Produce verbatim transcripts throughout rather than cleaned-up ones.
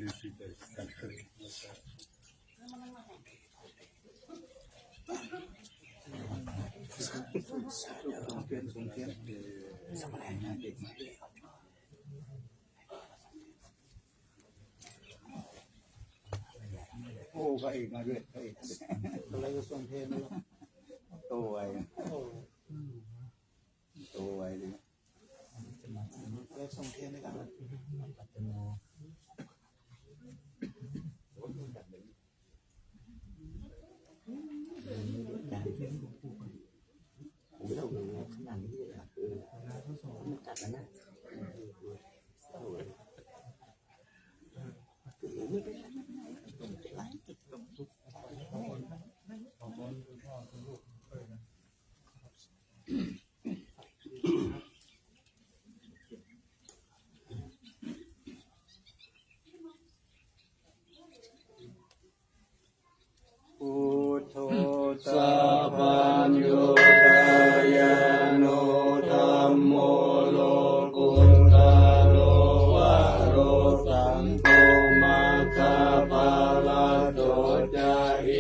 โอ้ พระเอกมาด้วย พระเอก อะไรก็ส่งเพลงมาแล้ว โตไว โอ้ โตไวเลย แล้วส่งเทียนด้วยกัน Buddho tapaññutayāno dhammo lokuttaro varo saṅgho maggaphalaṭṭho ca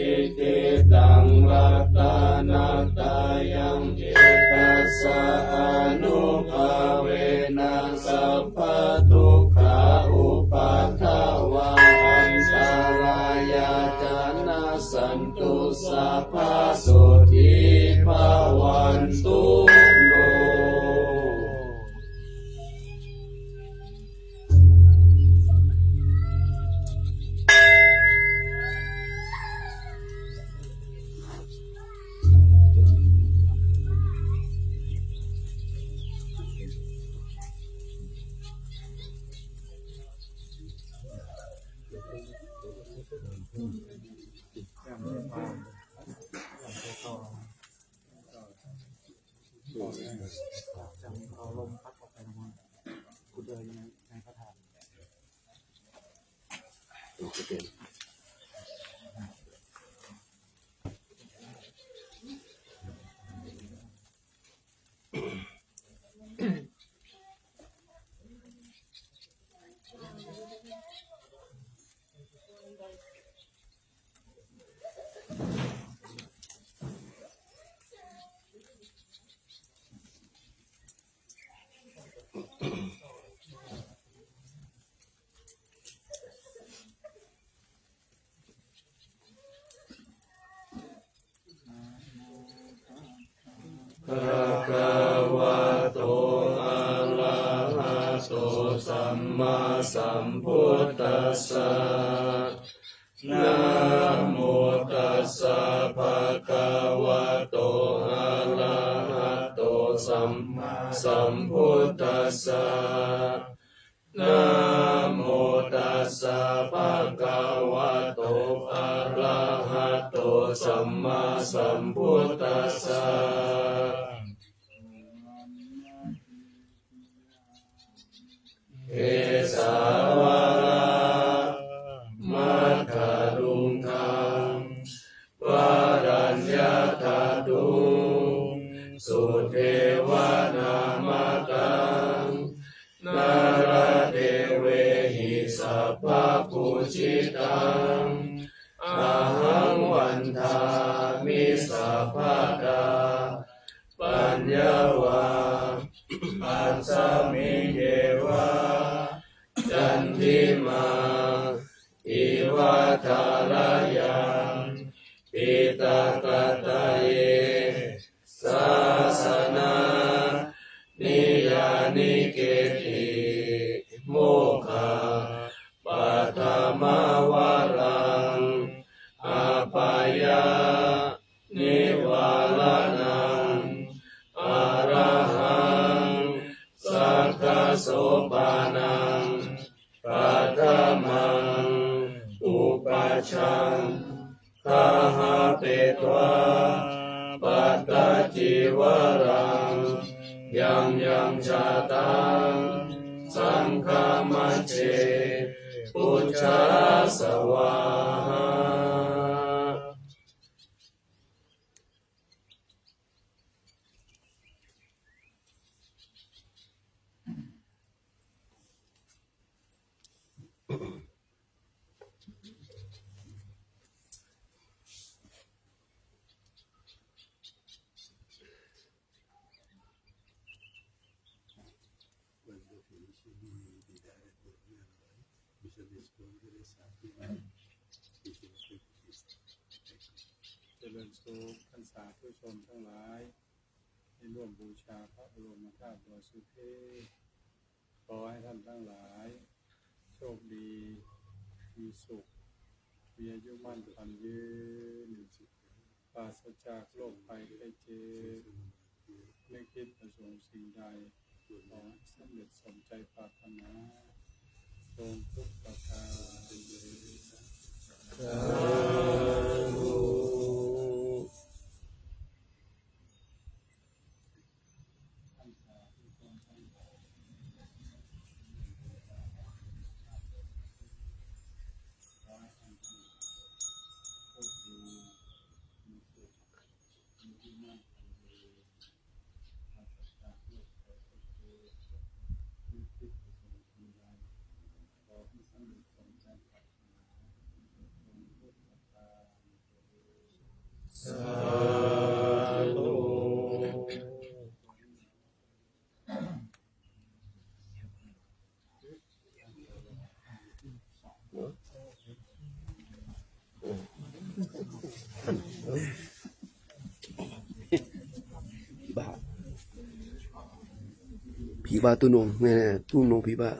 itihidaṃ ratanattayaṃ. Etassa ānubhāvena sabbadukkhā upaddavā antarāyā ca nassantu sabbasotthī bhavantu no. Bhagavato arahato sammāsambuddhassa. Namo tassa bhagavato arahato sammāsambuddhassa. Namo tassa bhagavato arahato sammāsambuddhassa. Kesavaramāthaluṅgaṃ varaññadhātuṃ sudevanamātaṃ nāradevehi sabbapūjitaṃ ahaṃ vandāmi sabbadā. Paññā va asmiṃ yeva candimā iva tharayaṃ piṭakattaye sāsana niyanike ti mokkhapaṭhamavaraṃ apāya nivāraṇaṃ arahaṃ sakkasopanam paṭhamaṃ upajjhaṃ gahapetvā pattacīvaraṃ yaṃyaṃ jātaṃ saṅghamajjhe pūjā svāhā. Bisa diskon dari satu. เจริญสุข ท่านสาธุชนทั้งหลาย ที่ร่วมบูชาพระบรมธาตุดอยสุเทพ ขอให้ท่านทั้งหลาย โชคดี มีสุข มีอายุมั่นขวัญยืน ปราศจากโรคภัยไข้เจ็บ นึกคิดประสงค์สิ่งใด ขอให้สำเร็จสมใจปรารถนา จงทุกประการเทอญ สาธุ สาธุ Phiba. Phiba tu nung, ne, tu nung phiba.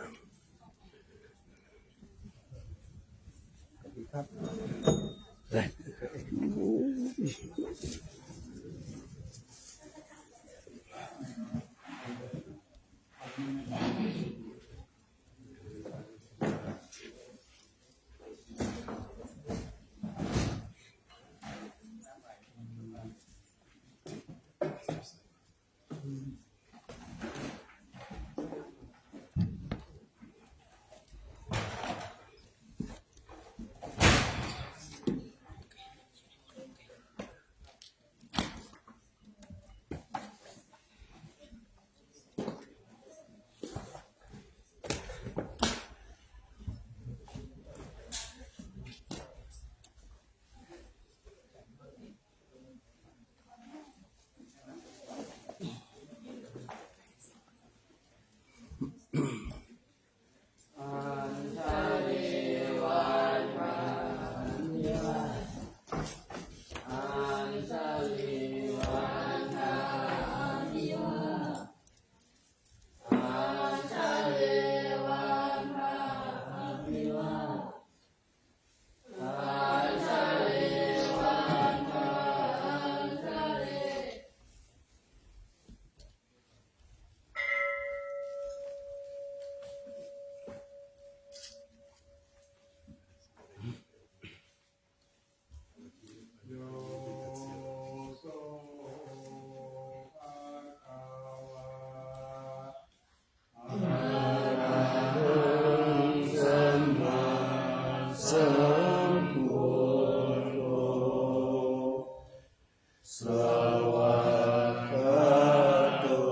Svākkhāto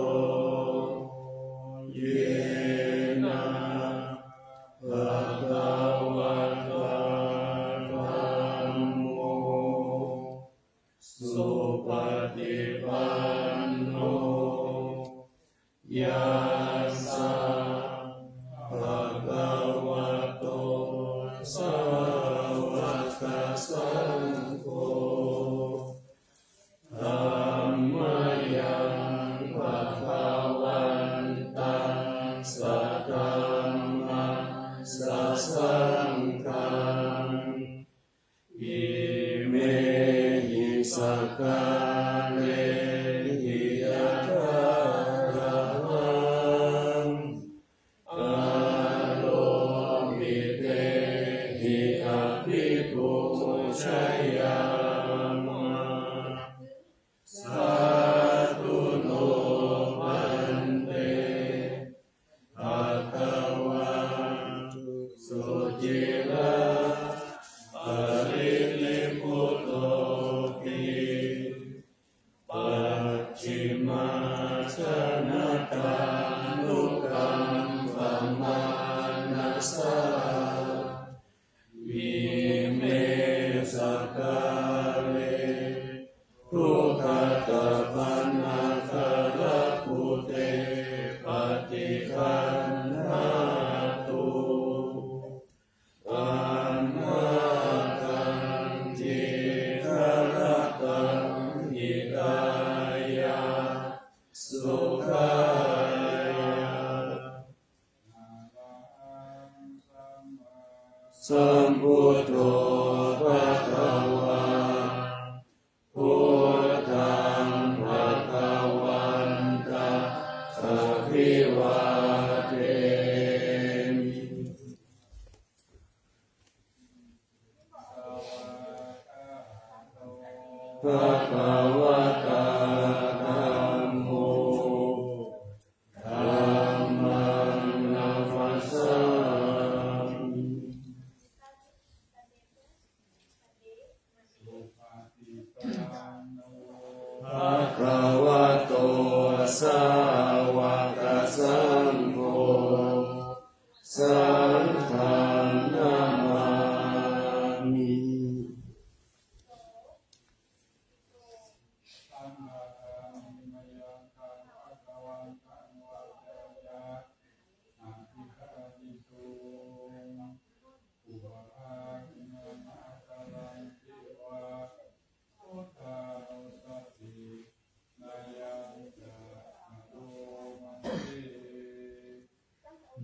yena bhagavatā dhammo supaṭipanno yassa bhagavato sāvakasaṅgho, tammayaṃ bhagavantaṃ sadhammaṃ sasaṅghaṃ, imehi sakkārehi yathārahaṃ āropitehi abhipūjayāma. Sādhu no bhante. Bhagavā suciraparinibbutopi, Sambuddho bhagavā. Buddhaṃ bhagavantaṃ abhivādemi. Bhagavatā dhammo. Dhammaṃ namassāmi. Bhagavato sāvakasaṅgho. Saṅghaṃ namāmi.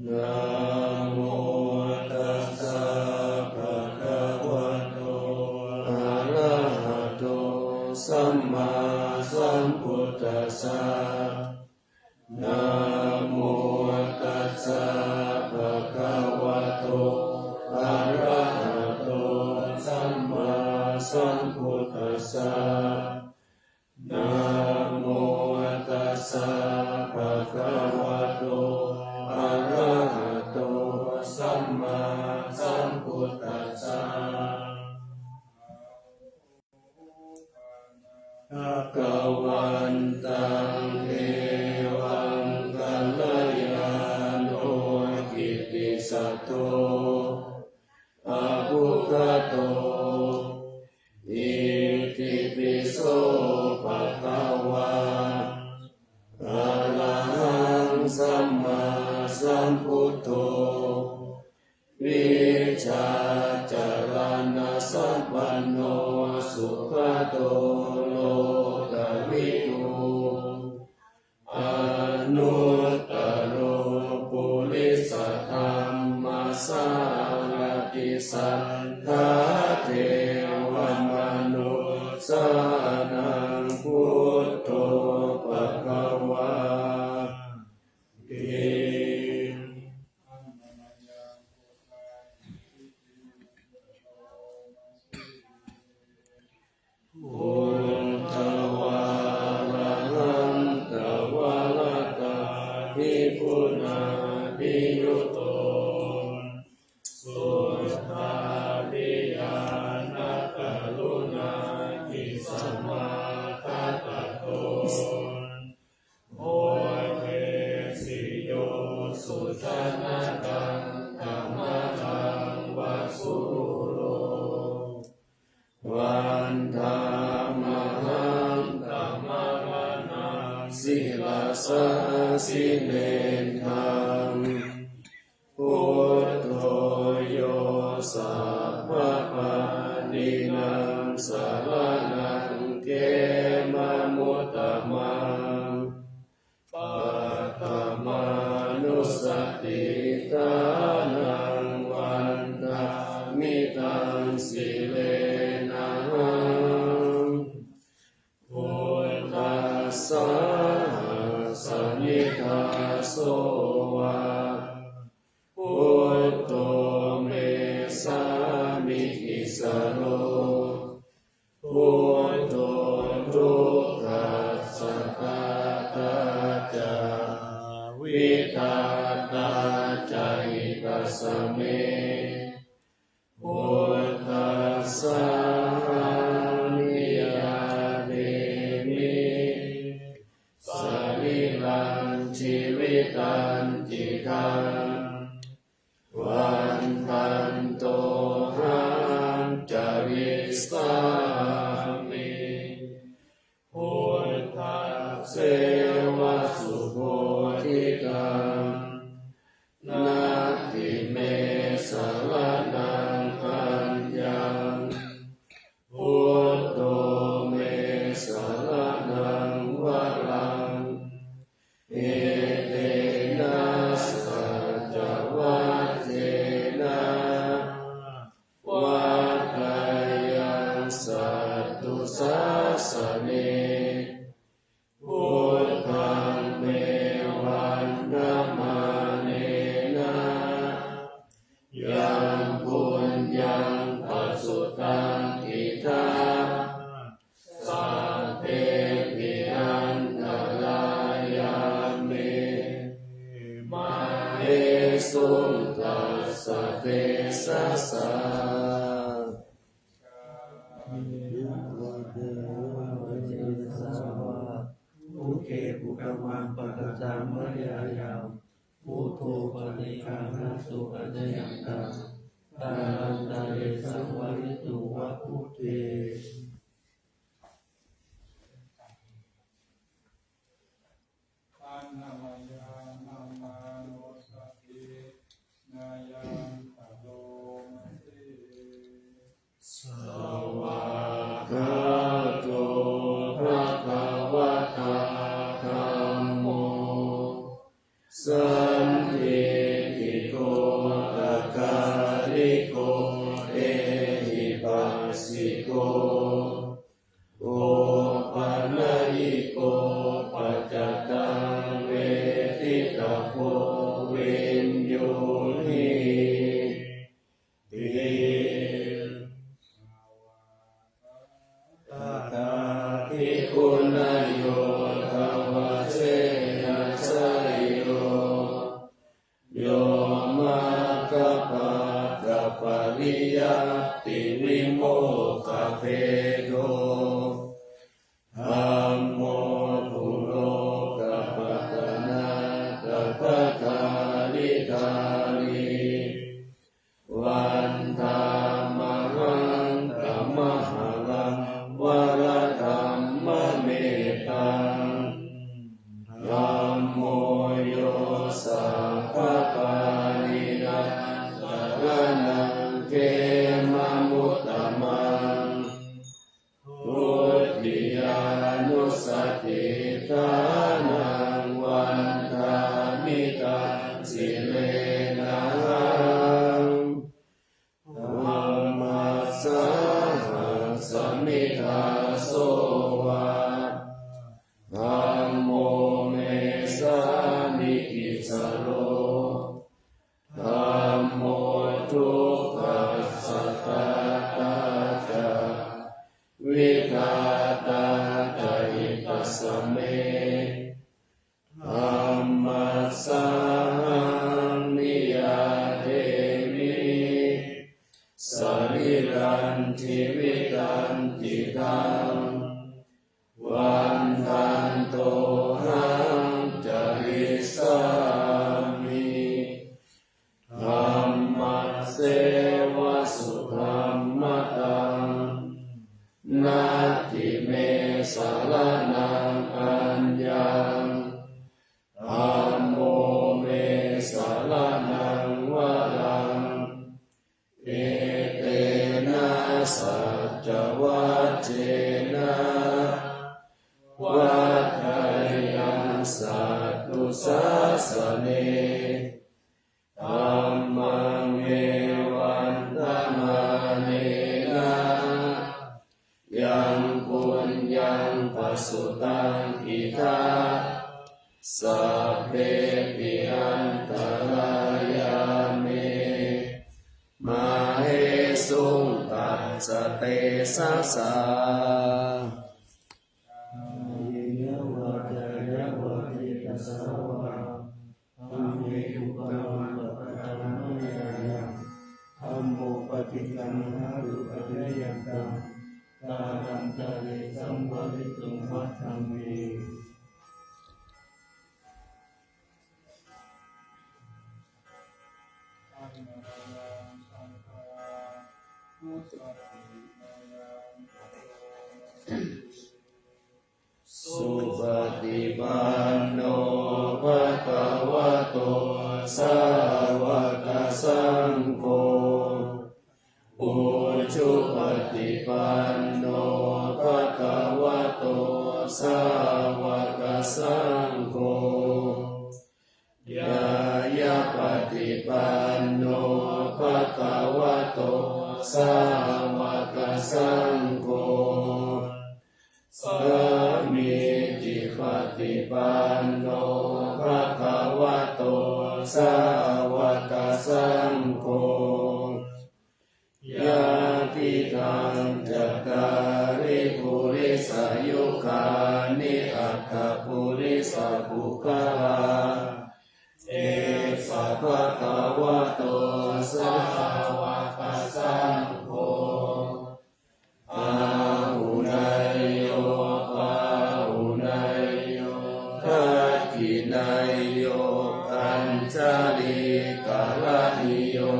Namo tassa bhagavato arahato sammāsambuddhassa. Namo tassa bhagavato arahato sammāsambuddhassa. Namo tassa bhagavato arahato sammāsambuddhassa. Bhagavantaṃ devaṃ kalyāṇo kittisaddo abbhuggato. Itipi so bhagavā arahaṃ sammāsambuddho vijjācaraṇasampanno sugato lokavidū anuttaro purisadammasārathi satthā devamanussānaṃ buddho bhagavāti. Uddhavārahantavarāhitaguṇābhiyutto suddhābhiñāṇakaruṇāhi samāgatatto bodhesi yo sujanataṃ kamalaṃva sūro vandāmahaṃ tamaharaṃ sirasā jinendaṃ. Buddho yo sabbapāṇīnaṃ saraṇaṃ khemamuttamaṃ paṭhamānussatiṭṭhānaṃ vandāmi taṃ sirenahaṃ. Buddhassāhasmi dāso va buddho me sāmikissaro. Buddho dukkhassa ghātā ca vidhātā ca hitassa me. Buddhassāhaṃ niyyādemi sarīrañjīvitañcidaṃ. Vandantohaṃ carissāmi buddhasseva subodhitaṃ. Natthi me saraṇaṃ aññaṃ, buddho me saraṇaṃ varaṃ. Etena saccavajjena tassa tejasā. อุเก ภุควัง ปะกะตัง มะยายัง พุทโธ ปะริกาหะตุ อะนะยังกัง กาลันตะเร สังวะริตุง วะ พุทเท Taṇhamayā nāmanussatinayyaṃ karoma se. Svākkhāto bhagavatā dhammo, sandiṭṭhiko akāliko ehipassiko, opanayiko paccattaṃ veditabbo viññūhīti. Svākkhāto bhagavatā dhammo, sandiṭṭhiko akāliko ehipassiko, opanayiko paccattaṃ veditabbo viññūhīti. Svākkhāto bhagavatā dhammo, sandiṭṭhiko akāliko ehipassiko, opanayiko paccattaṃ viññūhīti. Tathāgataṃ bhikkhave seyyathāyo yo maggappaṭipattiyabhimokkhabhedo dhammo kulokapatanā tathagāridhārī, vandāmahaṃ tamaharaṃ varadhammametaṃ. Dhammo yo sabbapāṇīnaṃ saraṇaṃ khemamuttamaṃ, dutiyānussatiṭṭhānaṃ vandāmi taṃ sirenahaṃ. Dhammassāhasmi dāso va, dhammo me sāmikissaro, dhammo dukkhassa ghātā ca, vidhātā ca hitassa me. Dhammassāhaṃ niyyādemi sarīrañjīvitañcidaṃ, vandantohaṃ carissāmi dhammasseva sudhammataṃ. Natthi me saraṇaṃ aññaṃ, dhammo me saraṇaṃ varaṃ, etena saccavajjena vaḍḍheyyaṃ satthu sāsane. Dhammaṃ me vandamānena yaṃ puññaṃ pasutaṃ idha, sabbepi antarāyā me māhesuṃ tassa tejasā. Kāyena vācāya va cetasā vā, dhamme kukammaṃ pakataṃ mayā yaṃ, dhammo paṭiggaṇhatu accayantaṃ, kālantare saṃvarituṃ va dhamme. Supaṭipanno bhagavato sāvakasaṅgho, ujupaṭipanno bhagavato sāvakasaṅgho, ñāyapaṭipanno bhagavato sāvakasaṅgho, sāmīcipaṭipanno bhagavato sāvakasaṅgho, yadidaṃ cattāri purisayugāni aṭṭha purisapuggalā, esa bhagavā bhagavato sāvakasaṅgho, āhuneyyo pāhuneyyo dakkhiṇeyyo añjalikaraṇīyo,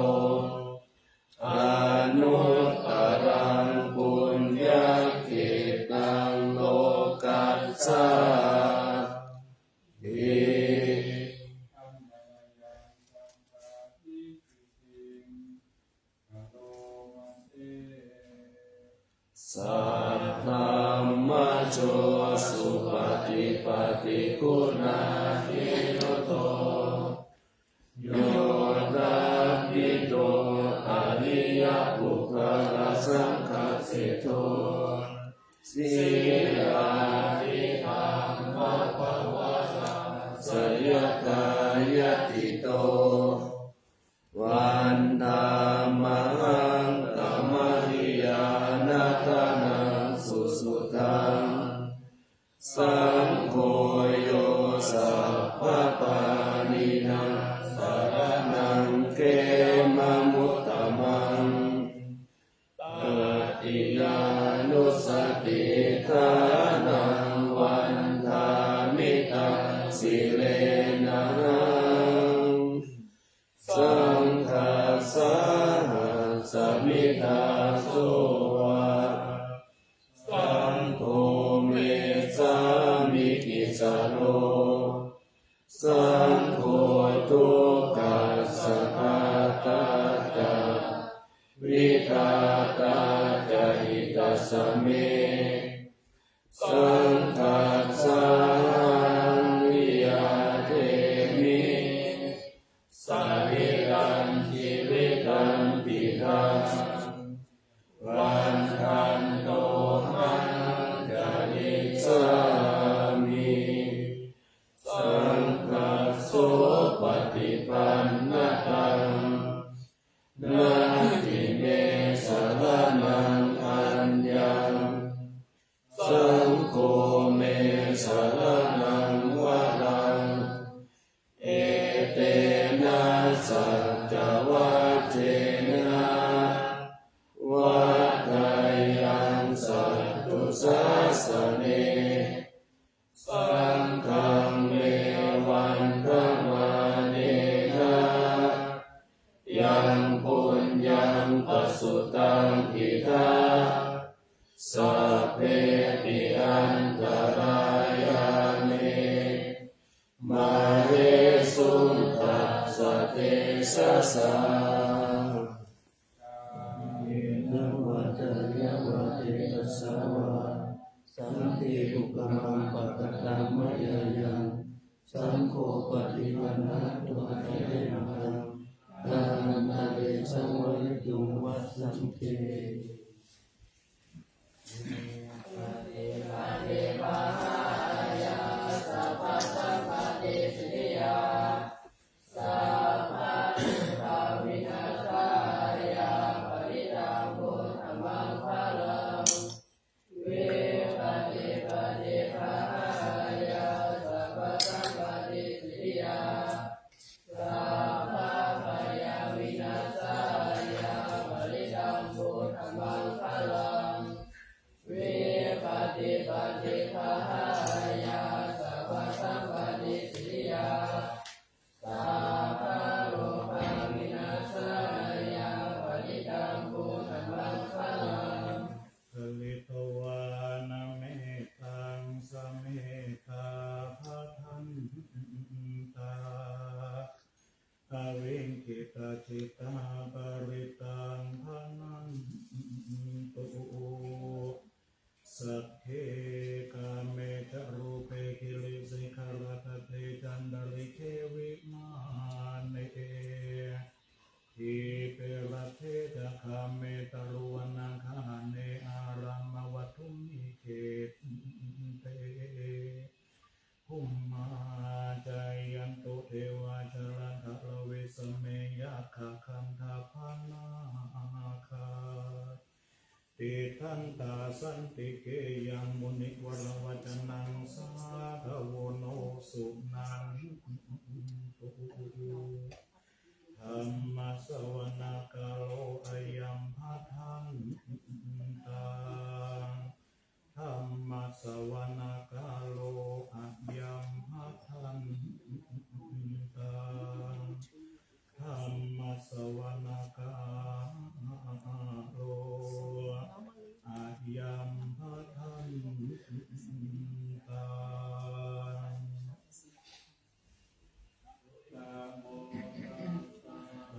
anuttaraṃ puññakkhettaṃ lokassāti. Saddhammajo supaṭipattiguṇābhiyutto, yoṭṭhabbidho ariyapuggalasaṅghaseṭṭho, sīlādidhammapavarāsayatthāyatitto, vandāmahaṃ tamariyāna gaṇaṃ susuddhaṃ. Saṅgho yo sabbapāṇīnaṃ saraṇaṃ khemamuttamaṃ, tatiyānussatiṭṭhānaṃ vandāmi taṃ sirenahaṃ. Saṅghassāhasmi dāso va, saṅgho me sāmikissaro, saṅgho dukkhassa ghātā ca vidhātā ca hitassa me. Saṅghassāhaṃ niyyādemi sarīrañjīvitañcidaṃ, vandantohaṃ carissāmi saṅghassopaṭipannataṃ. Natthi me saraṇaṃ aññaṃ, saṅgho me saraṇaṃ varaṃ, etena saccavajjena vaḍḍheyyaṃ satthu sāsane. Saṅghaṃ me vandamānena yaṃ puññaṃ pasutaṃ idha, sabbepi antarāyā me māhesuṃ tassa tejasā. Kāyena vācāya va cetasā vā, saṅghe kukammaṃ pakataṃ mayā yaṃ, saṅgho paṭiggaṇhatu accayantaṃ, kālantare saṃvarituṃ va saṅghe. Pharitvāna mettaṃ samettā bhadantā, avikkhittacittā parittaṃ bhaṇantu. Sagge kāme ca rūpe girisikharataṭe cantalikkhe vimāne, dīpe raṭṭhe ca gāme taruvanagahane āramavatthumhi khette, bhummā cāyantu devā jalathalavisame yakkhagandhabbanāgā, tiṭṭhantā santike yaṃ munivaravacanaṃ sādhavo no suṇantu. Dhamm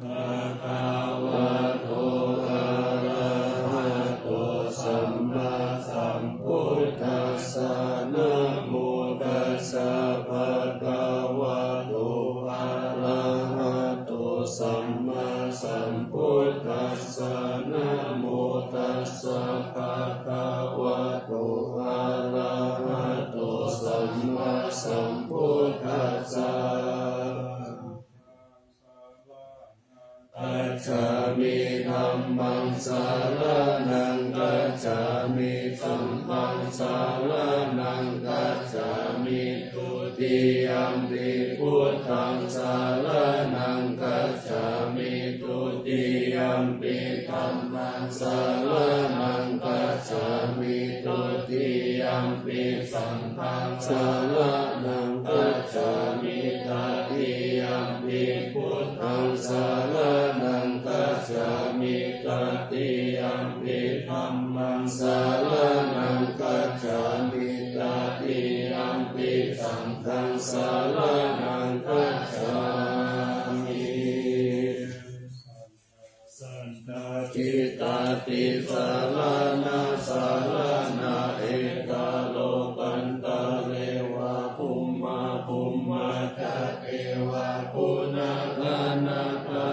Bhagavato arahato sammāsambuddhassa. Namo tassa bhagavato arahato sammāsambuddhassa. Namo tassa bhagavato arahato sammāsambuddhassa. Gacchāmi. Dhammaṃ saraṇaṃ gacchāmi. Saṅghaṃ saraṇaṃ gacchāmi. Dutiyampi buddhaṃ saraṇaṃ gacchāmi. Dutiyampi dhammaṃ saraṇaṃ gacchāmi. Dutiyampi saṅghaṃ saraṇaṃ gacchāmi. Tatiyampi buddhaṃ saraṇaṃ gacchāmi. Tatiyampi dhammaṃ saraṇaṃ gacchāmi. Tatiyampi saṅghaṃ saraṇaṃ gacchāmi. Saṅghassa ṭhitā tisaraṇā saraṇā, etha lokantare va bhummā bhummā ca deva bhummā ca nāgā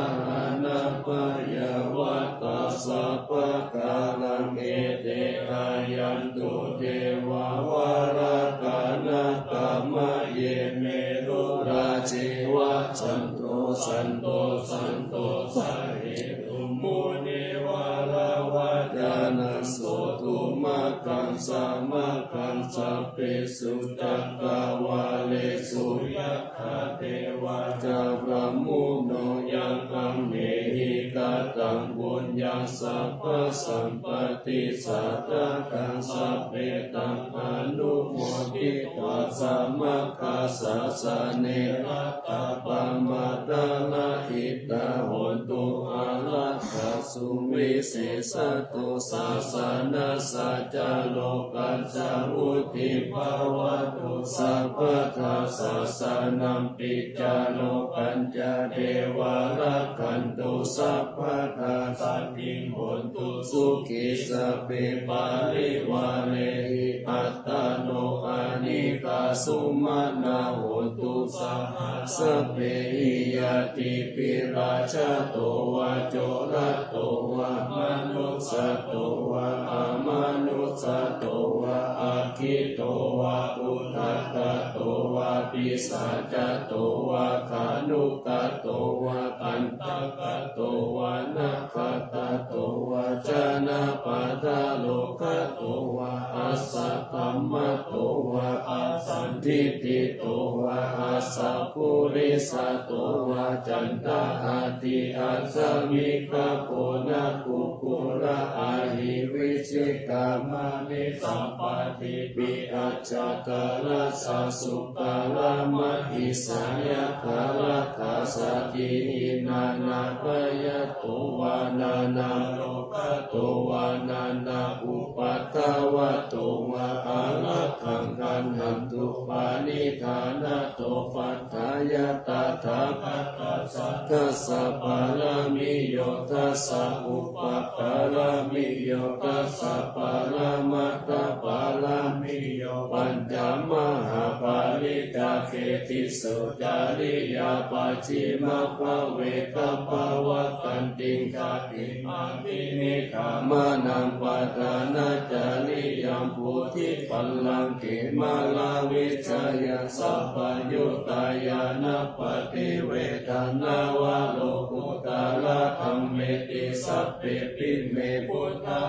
nāgā ca yāvatassa pākāraṃ ete āyantu devā valāhakāma ye merurājeva santo santo santo sahetu munivaravacanaṃ sotumaggaṃ samaggaṃ sabbesu cakkavāḷesu yakkhā devā ca brahmuno yaṃ kamhehi kataṃ puññaṃ sabbasampatti sādhakaṃ sabbe taṃ anumoditvā samaggāsāsane rakkhappamattā laddhitā hontu ārāk khā suvisesato sāsanassa ca lokassa vuḍḍhī bhavatu sabbadā sāsanampi ca lokañca devā rakkhantu sabbadā saddhiṃ hontu sukhī sabbe parivārehi attāno anīghā sumanā hontu saha sabbehi ñātibhi rājato vā corato vā manussato vā amanussato vā aggito vā udakato vā pisācato vā khāṇukato vā kaṇṭakato vā nakkhattato vā janapadarogato vā asaddhammato vā asandiṭṭhito vā asappurisato vā caṇḍahatthi assamigago nakkhu kurāhivicchikamaṇi sampādīpi ajjhataracchasūkaramahiṃsāyakkharakkhasādīhi nānābhayato vā nānārogato vā nānāupaddavato vā ārakkhaṃ gaṇhantu paṇidhānato paṭṭhāya tathāgatassa dasa pāramiyo dasa upapāramiyo dasa paramattha pāramiyo pañca mahāpariccāge tisso cariyā pacchimabbhave gabbhāvakkantiṃ gatiṃ abhinikkhamanaṃ padhānacariyaṃ bodhipallaṅke māravijayaṃ sabbaññutañāṇappaṭivedhaṃ nava lokuttaradhammeti sabbepime buddha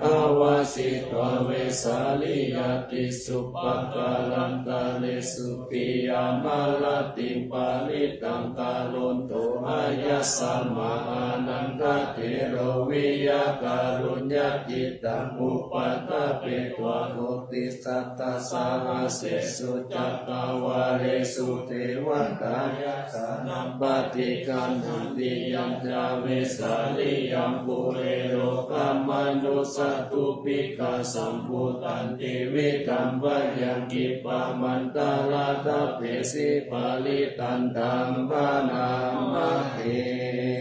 avajjitvā vesāliyā tīsu pākārantaresu tiyāmarattiṃ parittaṃ karonto āyasmā ānandatthero viya kāruññacittaṃ upaṭṭhapetvā koṭisatasahassesu cakkavāḷesu devatā yassāṇaṃ paṭiggaṇhanti yañca vesāliyaṃ pure rogāmanussadubbhikkhasambhūtantividhaṃ bhayaṃ khippamantaradhāpesi parittaṃ taṃ bhaṇāma he.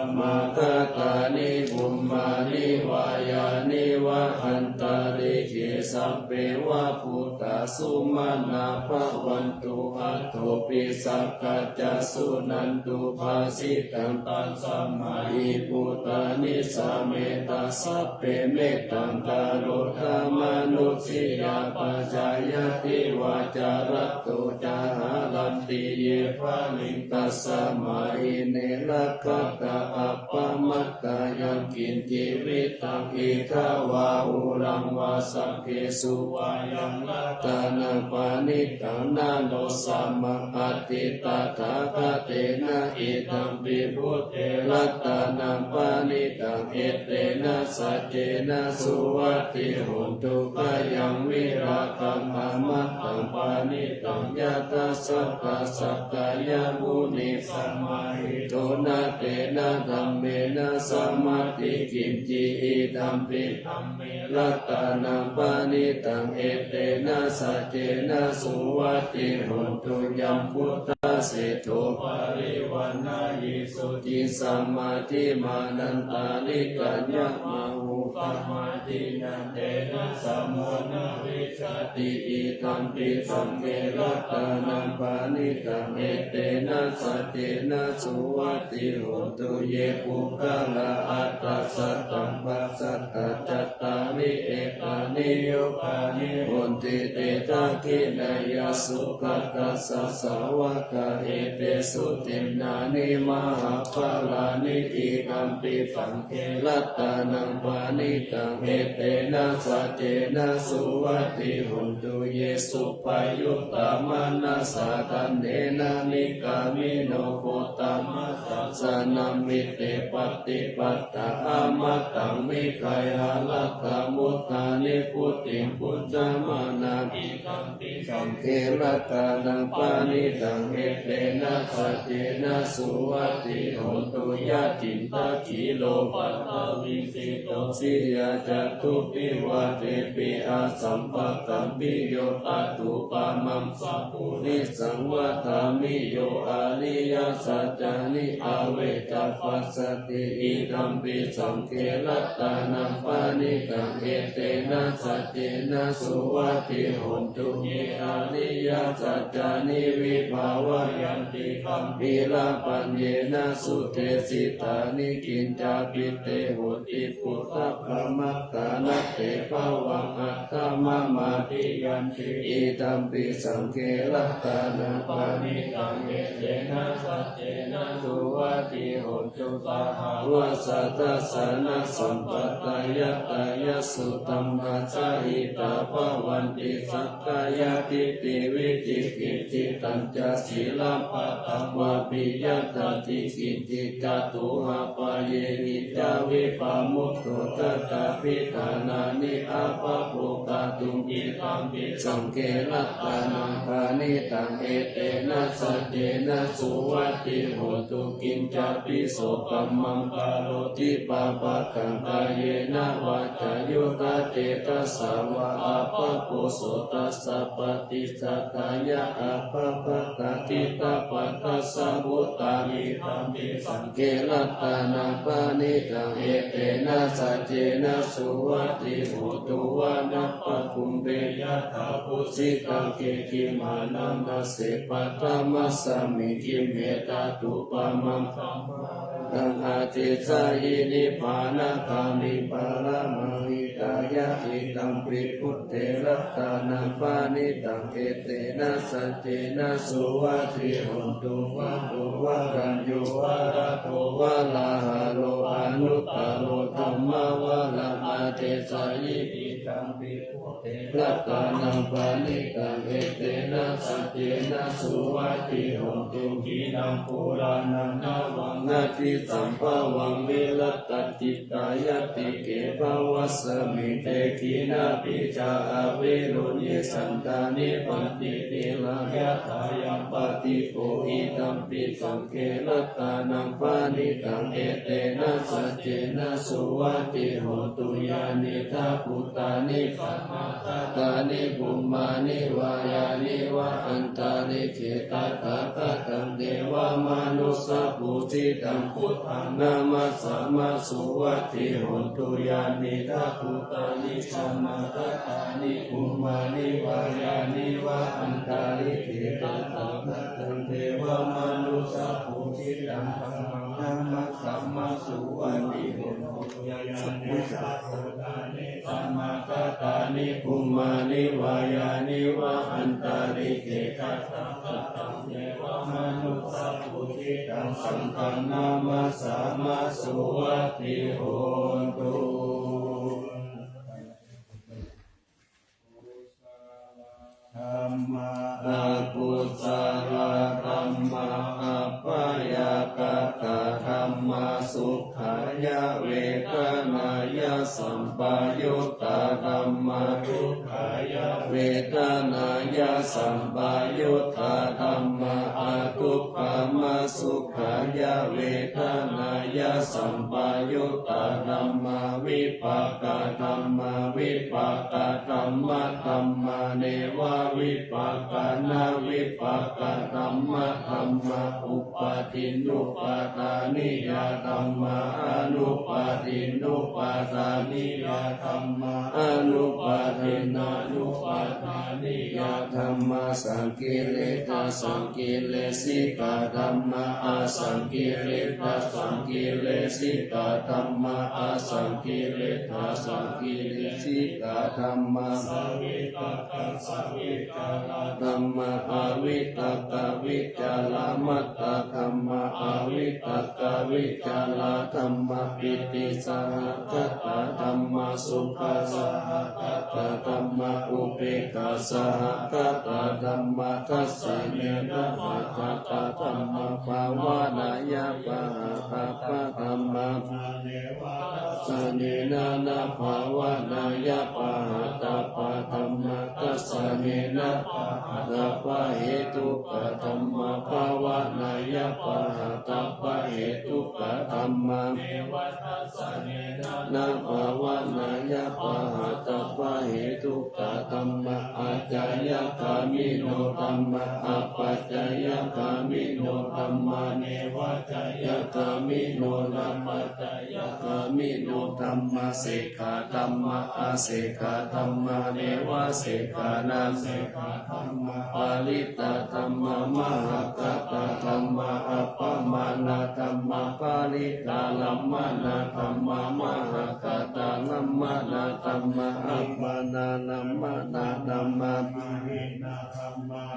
samāgatāni bhummāni vā yāni va antalikkhe sabbeva bhūtā sumanā bhavantu athopi sakkacca suṇantu bhāsitaṃ. Tasmā hi bhūtā nisāmetha sabbe mettaṃ karotha mānusiyā pajāya divā ca ratto ca haranti ye baliṃ. Tasmā hi ne rakkhatha appamattā yaṃ kiñci vittaṃ idha vā huraṃ vā saggesu vā yaṃ ratanaṃ paṇītaṃ na no samaṃ atthi tathāgatena idampi buddhe ratanaṃ paṇītaṃ etena saccena suvatthi hotu. Khayaṃ virāgaṃ amataṃ paṇītaṃ yadajjhagā sakyamunī samāhito na tena dhammena samatthi kiñci idampi dhamme ratanaṃ paṇītaṃ etena saccena suvatthi hotu. Yaṃ buddhaseṭṭho parivaṇṇayī suciṃ samādhimānantarikaññamāhu samādhinatena samo na vijjati idampi saṅghe ratanaṃ paṇītaṃ etena saccena suvatthi hotu. Ye puggalā aṭṭha sataṃ pasatthā cattāri etāni yugāni honti te dakkhiṇeyyā sugatassa sāvakā etesu dinnāni mahapphalāni idampi saṅghe ratanaṃ paṇītaṃ etena saccena suvatthi hotu. Ye suppayuttā manasā daḷhena nikkāmino gotamasāsanamhi te pattipattā amataṃ vigayha laddhā mudhā nibbutiṃ bhuñjamānā idampi saṅghe ratanaṃ paṇītaṃ etena saccena suvatthi hotu. Yathindakhīlo paṭhaviṃ sito siyā catubbhi vātepi asampakampiyo tathūpamaṃ sappurisaṃ vadāmi yo ariyasaccāni avecca passati idampi saṅghe ratanaṃ paṇītaṃ etena saccena suvatthi hotu. Ye ariyasaccāni vibhāvayanti gambhīrapaññena sudesitāni kiñcāpi te honti phuṭṭhappamatā na te bhavaṃ aṭṭhamamādiyanti idampi saṅghe ratanaṃ paṇītaṃ etena saccena suvatthi hotu. Sahāvassa dassanasampadāya tayassu dhammā jahitā bhavanti sakkāyadiṭṭhi vicikicchitañca sīlabbataṃ vāpi yadatthi kiñci catūhapāyehi ca vippamutto tathāpi ṭhānāni abhabbo kātuṃ idampi saṅghe ratanaṃ paṇītaṃ etena saccena suvatthi hotu. Kiñcāpi so kammaṃ karoti pāpakaṃ kāyena vācāyuda cetasā vā abhabbo so tassa paṭicchadāya abhabbatā diṭṭhapadassa vuttā idampi saṅghe ratanaṃ paṇītaṃ etena saccena suvatthi hotu. Vanappagumbe yathā phussitagge gimhānaṃ dase paṭhamasmiṃ gimhe tathūpamaṃ taṃ adesayī nibbānagāmiṃ paramaṃ hitāya idampi buddhe ratanaṃ paṇītaṃ etena saccena suvatthi hotu. Vaṇṇo varaññū varado varāharo anuttaro dhammavaraṃ adesayī idampi buddhe ratanaṃ paṇītaṃ etena saccena suvatthi hotu. Khīṇaṃ purāṇaṃ navaṃ natthi sambhavaṃ virattacittāyatike bhavasmiṃ te khīṇabījā avirūḷhichandā nibbanti dhīrā yathāyampadīpo idampi saṅghe ratanaṃ paṇītaṃ etena saccena suvatthi hotu. Yānīdha bhūtāni bhāsma Ākāsaṭṭhāgāthāni bhummāni vā yāni va antalikkhe tathāgataṃ devamanussapūjitaṃ buddhaṃ namassāma suvatthi hotu. Yānīdha bhūtāni samāgatāni bhummāni vā yāni va antalikkhe tathāgataṃ devamanussapūjitaṃ dhammaṃ namassāma suvatthi hotu. Yānīdha bhūtāni samāgatāni bhummāni vā yāni va antalikkhe tathāgataṃ devamanussapūjitaṃ saṅghaṃ namassāma suvatthi hotu. Dhammā, akusalā dhammā, abyākatā dhammā, sukhāya vedanāya sampayuttā dhammā, dukkhāya vedanāya sampayuttā dhammā, adukkhamasukhāya vedanāya sampayuttā dhammā, vipākā dhammā, vipākadhammadhammā, nevavipākanavipā kadhammadhammā, upādinnupādāniyā dhammā, anupādinnupādāniyā dhammā, anupādinnānupādāniyā dhammā, saṅkiliṭṭhasaṅkilesikā dhammā, asaṅkiliṭṭhasaṅkilesikā dhammā, asaṅkiliṭṭhasaṅkilesikā dhammā, savitakka savi dhammā, avitakkavicāramattā dhammā, avitakkavicārā dhammā, pītisahagatā dhammā, sukhasahagatā dhammā, upekkhāsahagatā dhammā, dassanena pahātabbā dhammā, bhāvanāya pahātabbā dhammā, dassanena na bhāvanāya pahātabbā dhammā, dassanena pahātabbahetukā dhammā, bhāvanāya pahātabbahetukā dhammā, na bhāvanāya pahātabbahetukā dhammā, ācayagāmino dhammā, apācayagāmino dhammā, nevācayagāmino napācayagāmino dhammā, sekkhā dhammā, asekkhā dhammā, nevasekkhā nasekkhā dhammā, parittā dhammā, mahaggatā dhammā, appamāṇā dhammā, parittārammaṇā dhammā, mahaggatārammaṇā dhammā, appamāṇārammaṇā dhammā,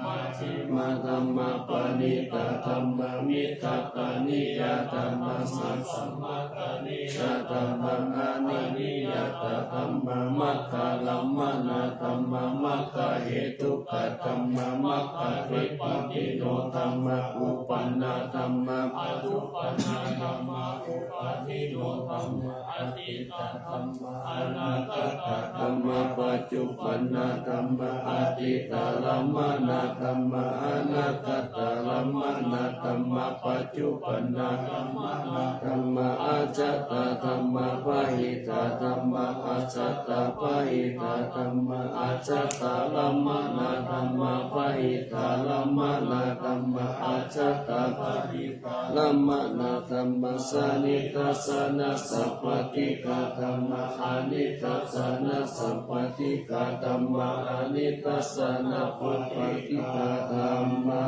majjhimā dhammā, paṇītā dhammā, micchattaniyā dhammā, majjhamattaniyā dhammā, ananiyatā dhammā, maggārammaṇā dhammā, maggahetukā dhammā, maggādhipatino dhammā, uppannā dhammā, anuppannā dhammā, uppādino dhammā, atītā dhammā, anāgatā dhammā, paccuppannā dhammā, atītārammaṇā dhammā, anāgatārammaṇā dhammā, paccuppannārammaṇā dhammā, ajjhattā dhammā, bahiddhā dhammā, ajjhattabahiddhā dhammā, ajjhattārammaṇā dhammā, bahiddhārammaṇā dhammā, ajjhattabahiddhā rammaṇā dhammā, sanidassanasappaṭighā dhammā, anidassanasappaṭighā dhammā, anidassanāppaṭighā dhammā.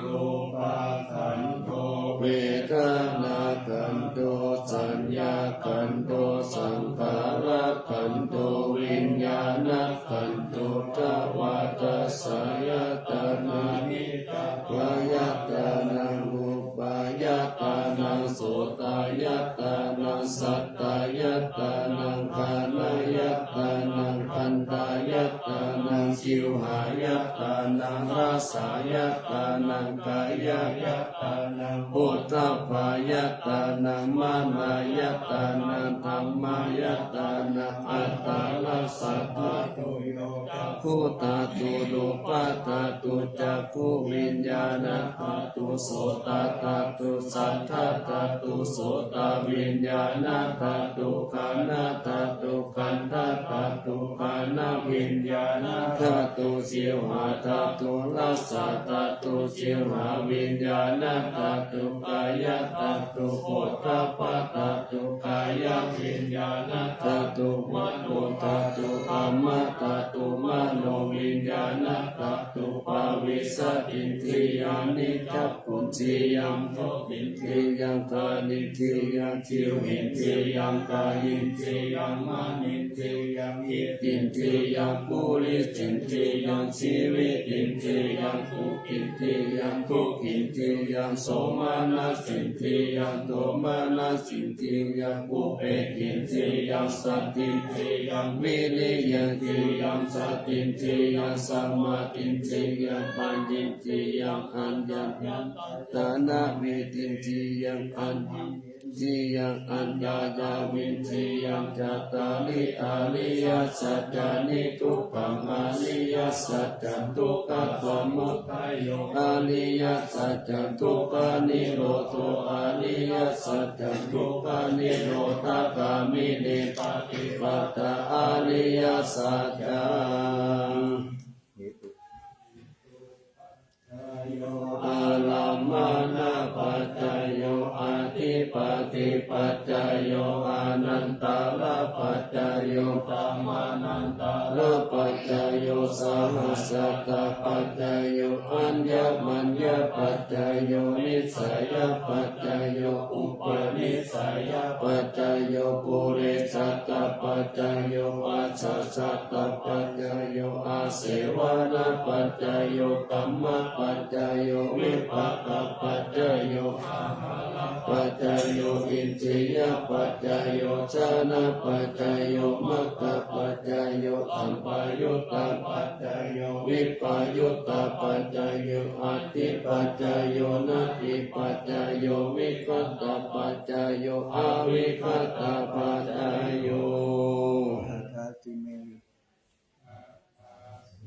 Rūpakkhandho, vedanākkhandho, saññākkhandho, saṅkhārakkhandho, viññāṇakkhandho, dvādasāyatanā, nidabbayatanā, rūpāyatanā, sotāyatanā, sattāyatanā, ghānāyatanā, gandhāyatanā, jivhāyatanā, āyatanaṃ, rasāyatanaṃ, kāyāyatanaṃ, phoṭṭhabbāyatanaṃ, manāyatanaṃ, dhammāyatanaṃ. Aṭṭhārasa dhātu: yo cakkhuṭhātu, rūpadhātu, cakkhuviññāṇadhātu, sotadhātu, saddadhātu, sotaviññāṇadhātu, ghānadhātu, gandhaddhātu, ghānaviññāṇadhātu, jivhādhātu, rassadhātu, jivhāviññāṇadhātu, kāyadhātu, phoṭṭhabbadhātu, kāyaviññāṇadhātu, manodhātu, dhammadhātu, manoviññāṇadhātu. Pavissatīndriyāni: cakkhuindiyaṃ, sotindiyaṃ, ghānindiyaṃ, jivhīndiyaṃ, kāyindiyaṃ, manindriyaṃ, itindriyaṃ, purisindriyaṃ, jīvitindriyaṃ, sukhīndiyaṃ, dukhīndiyaṃ, somanassindriyaṃ, domanassindiyaṃ, upekkhindiyaṃ, sattindriyaṃ, viriyindriyaṃ, jitindriyaṃ, samādhīndriyaṃ, paññindriyaṃ, aññatadana vetindriyaṃ, aṭṭhindriyaṃ, aññāyāvindriyaṃ. Cattāri ariyasacchāni: dukkhaṃ ariyasaccaṃ, dukkhasamudayo ariyasaccaṃ, dukkhanirodho ariyasaccaṃ, dukkhanirodhagāminī paṭipadā ariyasaccaṃ. Ārammaṇapaccayo, adhipatipaccayo, anantarapaccayo, brahmanantarapaccayo, sahassatapaccayo, aññamaññapaccayo, nissayapaccayo, upanissayapaccayo, purejātapaccayo, ajjhattapaccay yo, āsevanapaccayo, kammapaccayo, vipākapaccayo, āhārapaccayo, indriyapaccayo, jhānapaccayo, maggapaccayo, sampayuttapaccayo, vippayuttapaccayo, atthipaccayo, natthipaccayo, vigatapaccayo, avigatapaccayo.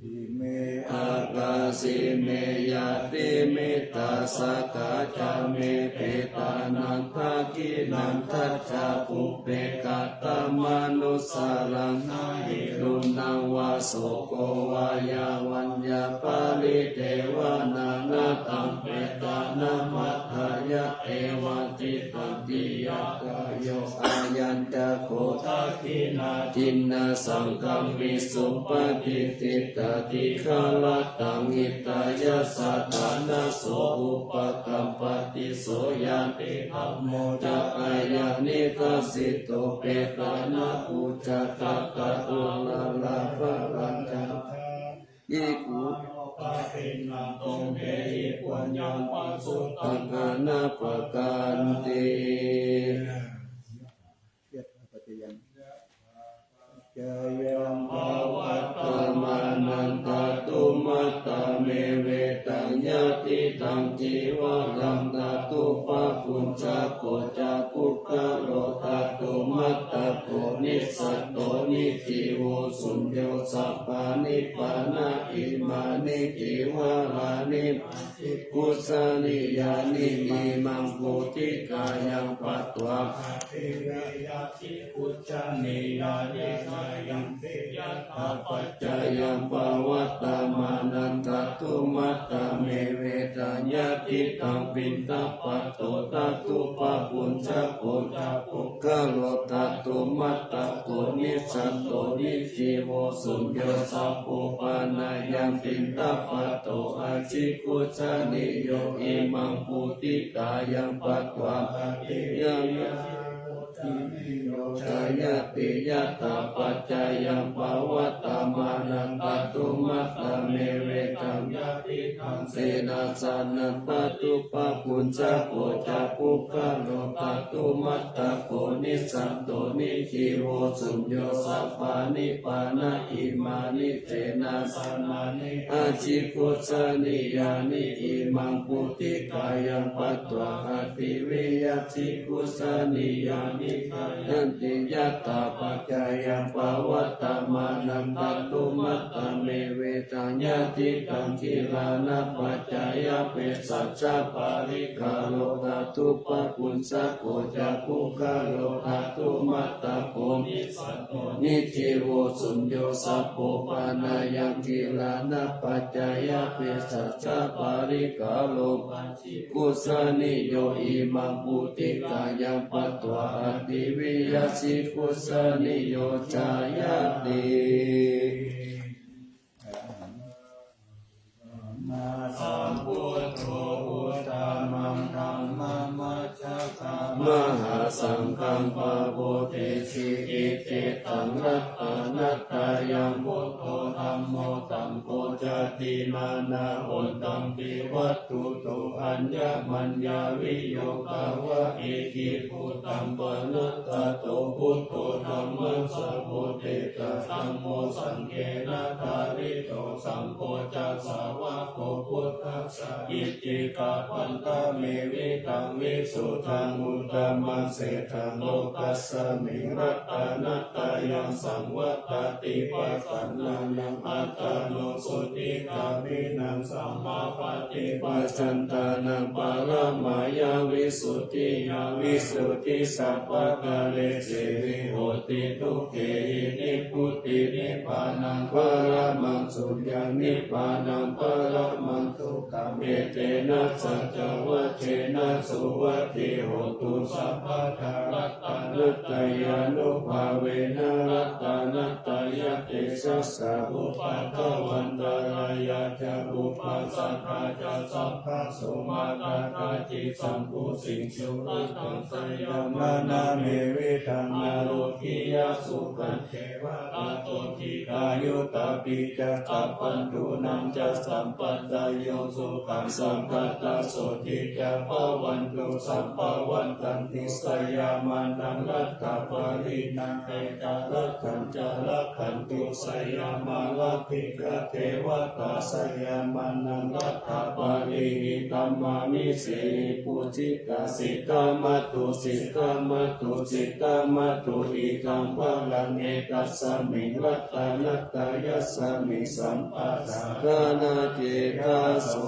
Ime akāsi me ñātimittā sakhā ca me petānaṃ dakkhiṇaṃ dajjā pubbe katamanussaraṃ. Na hi ruṇṇaṃ vā soko vā yā vaññā paridevanā, na taṃ petānamatthāya evaṃ tiṭṭhanti ñātayo. Ayañca kho dakkhiṇā dinnā saṅghamhi supatiṭṭhitā, dīgharattaṃ hitāyassa ṭhānaso upakappati. So ñātidhammo ca ayaṃ nidassito, petāna pūjā katā uḷārā, balañca bhikkhū tumhehi puññaṃ pasutaṃ anappakanti. Paccayaṃ pavatthamānaṃ dhātumattamevetaṃ, yadidaṃ cīvaraṃ dhātupabuñjako ca puggalo dhātumattako, nissatto nijjīvo suñño sabbāni pana, imāni cīvarāni jigucchanīyāni, imaṃ bodhikāyaṃ patvā ativiriyā jigucchanīyāni, na yaṃ paccayaṃ pavatthamānaṃ dhātumattamevetaṃ, yadidaṃ piṇḍapāto dhātupabuñjako ca puggalo dhātumattako, nissatto nijjīvo suñño sabbo pana, yaṃ piṇḍapāto ajigucchanīyo, imaṃ bodhikāyaṃ patvā ativiriyā jigucchanīyo cāyati. Yadā paccayaṃ pavatthamānaṃ dhātumattamevetaṃ, Senāsanaṃ paṭupavuñca, ko ca puggalo kātumattako. Nissatto nijjīvo suñño sabbāni pana. Imāni senāsanāni aṭṭhikusanīyāni, imaṃ pūtikāyaṃ patvā aṭṭhavīyaṭṭhikusanīyāni, gaṇhanti yathāpaccayaṃ pavattamānaṃ kātumattame. Vedaṃ yadidaṃ gilānapaccayabhesajjaparikkhāro kātupavuñca, ko ca puggalo kātumattako. Nissatto nijjīvo suñño sabbo pāṇāyaṃ gilānapaccayabhesajjaparikkhāro paṭikusanīyo, imaṃ pūtikāyaṃ patvā aṭṭhavīyaṭṭhikusanīyo jāyati. Sammāsambuddho uttamaṃ dhammam majjhakamā, mahāsaṅghaṃ pavadehi icchitaṃ ratanattayam. Buddho dhammo saṅgho jāti, nānāhontampi vatthuto, aññamaññaviyogā va, ekibhūtaṃ panassato. Buddho dhammassāvudetā, dhammo saṅghena dhārito, saṅgho ca sāvako buddhassa, icchikā pantame vitaṃ visuddhaṃ, uttamaṃ sejjaṃ lokasmiṃ, ratanattayaṃ saṃvattati. Pasannānaṃ attāno suddhigāmiṇaṃ, sammāpaṭiphajantānaṃ paramāya visuddhiyā, visuddhi sabbakārehi hoti. Dukkhena nibbutiṃ, nibbānaṃ paramaṃ suyaṃ, nibbānaṃ paramaṃ sukhaṃ, etena saccavajjena suvatthi hotu sabbadā. Ratanattayānubhāvena, ratanattayatejasā, upaddavaṃ antarāyā ca, upasadā ca sabbasomā, katā cisambhujesu, rataṃ sayamānā me, vidaṃ ārogyasukhañceva. Tato dīghāyutā pi ca, sabbatthunañca sampadayo, sukhaṃ sampattā sotthi ca bhavantu sabbā. Vaḍḍhanti seyyaṃ mataṃ, rattābali na etaratthañca, rakkhantu seyyaṃ mārā bhikkhā devatā, seyyaṃ mataṃ rattābaliṃ tamāmi. Sehi pūjitā siddhā mātu, siddhā mātu, siddhā mātu, idaṃ varaṃ etasmiṃ ratanattayasmiṃ, sampajānāna khemaṃ so.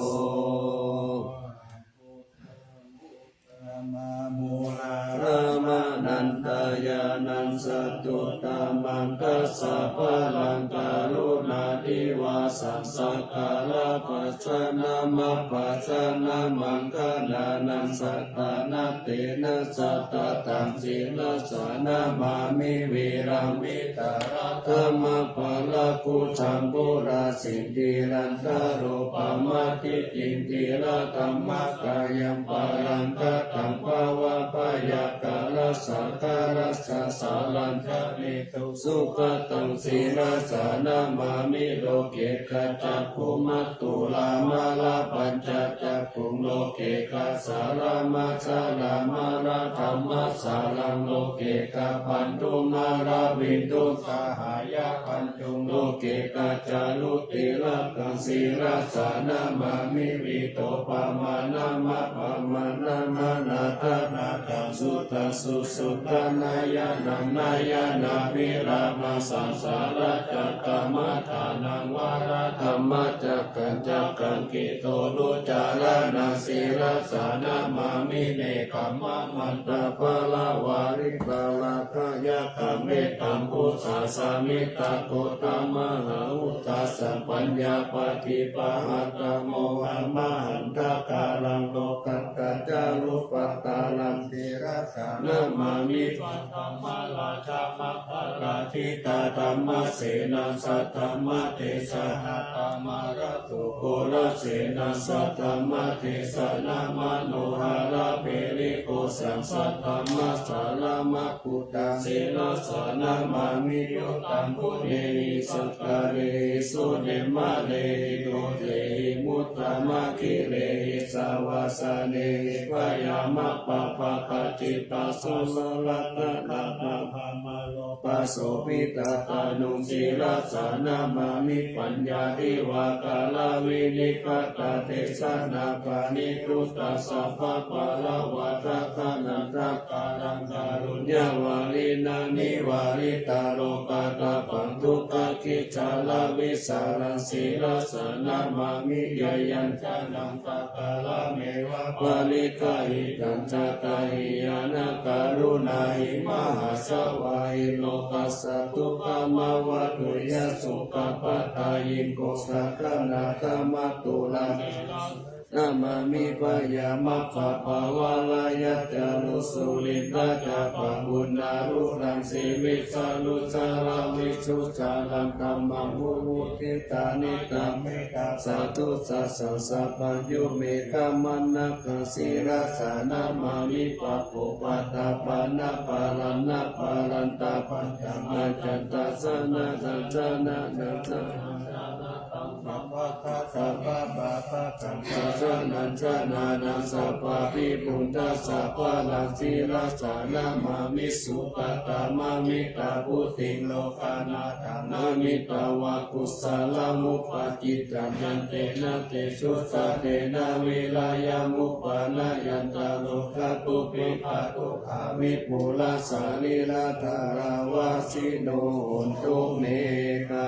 Brahmamūlāramānandayaṇaṃ satuttamaṃ, dasabalaṃ karuṇādhivāsaṃ, sakkārabhajanaṃ abhajanaṃ, maṅgalānaṃ sattanantena, satadhammāni sirasā namāmi. Vilambi talābhūtaṃbūrasindirantarūpamādidhindiradhammakayaṃ, pāṇaṅkataṃ bhavabhayakarasakarassa, sarañca niddhu sukhataṃ sirasā namāmi. Loke kacakkhumā tulā mārā pañca cakkhuṃ, loke kassāramā sārā mārā dhammasāraṃ, loke kabandhū mārā viṭū sahāya pañcuṃ, loke kacāru tilakaṃ sirasā namāmi. Vītopamaṇaṃ apamaṇaṃ anādhānaṃ sudaṃ susuddhanayaṃ, nayanābhirāmaṃ saṃsāracakkaṃ aṭṭhānaṃ varadhammacakkaṃ, cakkaṃ khiḍḍonuccāraṇaṃ sirasā namāmi. Nekkhammamantaparamāripālayakkhaṃ, mettambusāsamittaghotaṃ mahāuddhasaṃ, paññāpadīpahatthamohamahaṇḍakāraṃ, lokattā Ca rūpaṭṭhānaṃ sirasā namāmi, saddhammarājamaggarājitaṃ dhammasenaṃ, saddhammatesaha dhammarājaghorasenaṃ, saddhammatesanamanoharaṃ girigajaṃ, saddhammassāraguttamaṃ sirasā namāmi. Yo taṃ guṇehi sakārehi sunimmānehi dhotehi muttamanāgirehi savāsanehi, byāhaṃ appamāṇaṃ ṭhitā saraṇaṃ gatānaṃ, brahmalokā sobhitattā tanuṃ sirasā namāmi. Paññāpadivākāraṃ vineghaṃ sattariṃ, paṇītaṃ sabbaṃ parivāraṃ, ānandakāraṃ kāruññavādaṃ, nivaritā rogānaṃ pāpūpakiṃsaraṃ, vītarāmaṃ sirasā namāmi. Yaṃ yaṃ jānaṃ sakārameva pariggāhitaṃ, sattahīyānukaruṇāhi mahāsabhāhi, lokassa tuṭṭhamāvatu, yaṃ sukhapadayiṃ gotakanāthamāturaṃ namāmi. Byāhaṃ appamāṇaṃ ṭhitā ca rūpā ca gandhā ca sattā ca pājuṇha, rūpaṃ jīvissarūpaṃ ca rūpavītarūpaṃ, dhammaṃ viññūhīti taṃ viññūhīti, taṃ viññūhīti. Saddo sattā ca sabbā yo me dhammavaraṃ sirasā namāmi. Pāpūpaṭṭhapāṇā parāṇapārantā, pacchā pacchā ca jānātā jānātā ca sabbā jānātā, sabbā pāpā janā janā sabbā pi buddhā sabbā raṃ sirasā namāmi. Sugatāmamittabuddiṃ lokanāthaṃ namitvā kusalānupakittaṃ, yantena tejasā tena vīriyam upanaññatha, rogā dukkhā doghā vipulā sarīrā, dāraṃ vā sino hontu me kā.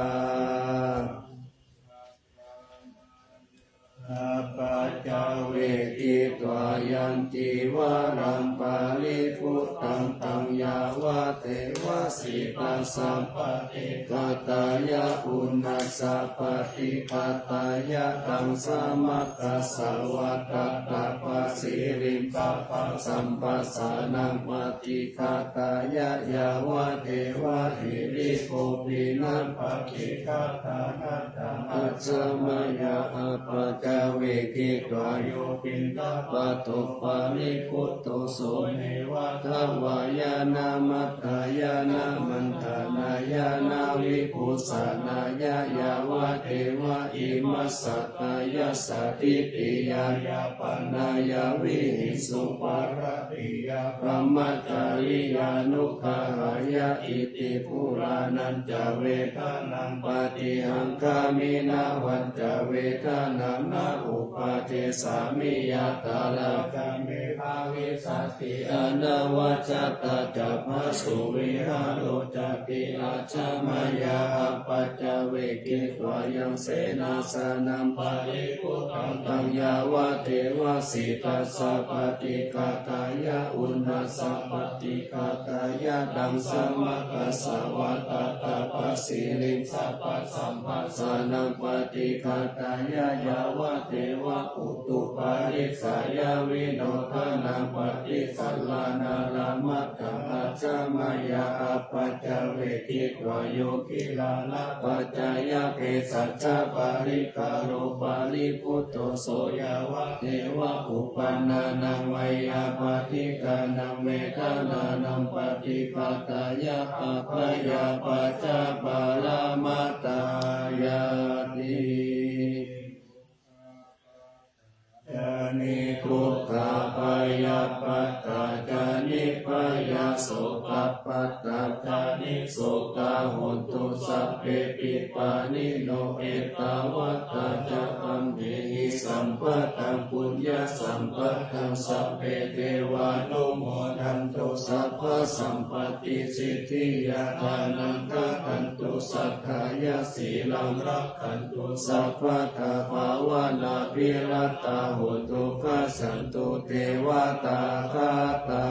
Apaccavekkhitvā yaṃ cīvaraṃ paribhuttaṃ, taṃ yāvadeva sītassa paṭighātāya, uṇhassa paṭighātāya, taṃ samaggāsvā tattapasiriṃ, sabbasamphassānaṃ paṭighātāya, yāvadeva hirikopinapaṭighātānaṃ, taṃ ajja mayā apaccavekkhitvā, yo piṇḍapāto paribhutto, so neva davāya na madāya na maṇḍanāya na vibhūsanāya, yāvadeva imassa kāyassa ṭhitiyā yāpanāya vihiṃsuṃ, paratiyā brahmacariyānuggahāya, iti purāṇañca vedanaṃ paṭihaṅkhāmi, navañca vedanaṃ na uppādessāmi, yātrā ca me bhavissati anavajjatā ca phāsu, vihāro cāti ajja mayā apaccavekkhitvā yaṃ senāsanaṃ paribhuttaṃ, taṃ yāvadeva sītassa paṭighātāya, uṇhassa paṭighātāya, taṃ samaggāsvā tattapasiriṃ, sabbasamphassānaṃ paṭighātāya, yāvadeva utuparissayavinodanaṃ paṭisallānārāmatthaṃ, ajja mayā apaccavekkhitvā yo gilānapaccayabhesajjaparikkhāro paribhutto, so yāvadeva uppannānaṃ veyyābādhikānaṃ vedanānaṃ paṭighātāya, abyāpajjhaparamatāyāti. Ca niddukkhā bhayappattā ca nibbhayā sokappattā ca nissokā hontu sabbepi pāṇino. Ettāvatā ca amhehi sambhataṃ puññasampadaṃ sabbe devānumodantu sabbasampattisiddhiyā. Dānaṃ dadantu saddhāya sīlaṃ rakkhantu sabbadā bhāvanābhiratā hontu gacchantu devatāgatā.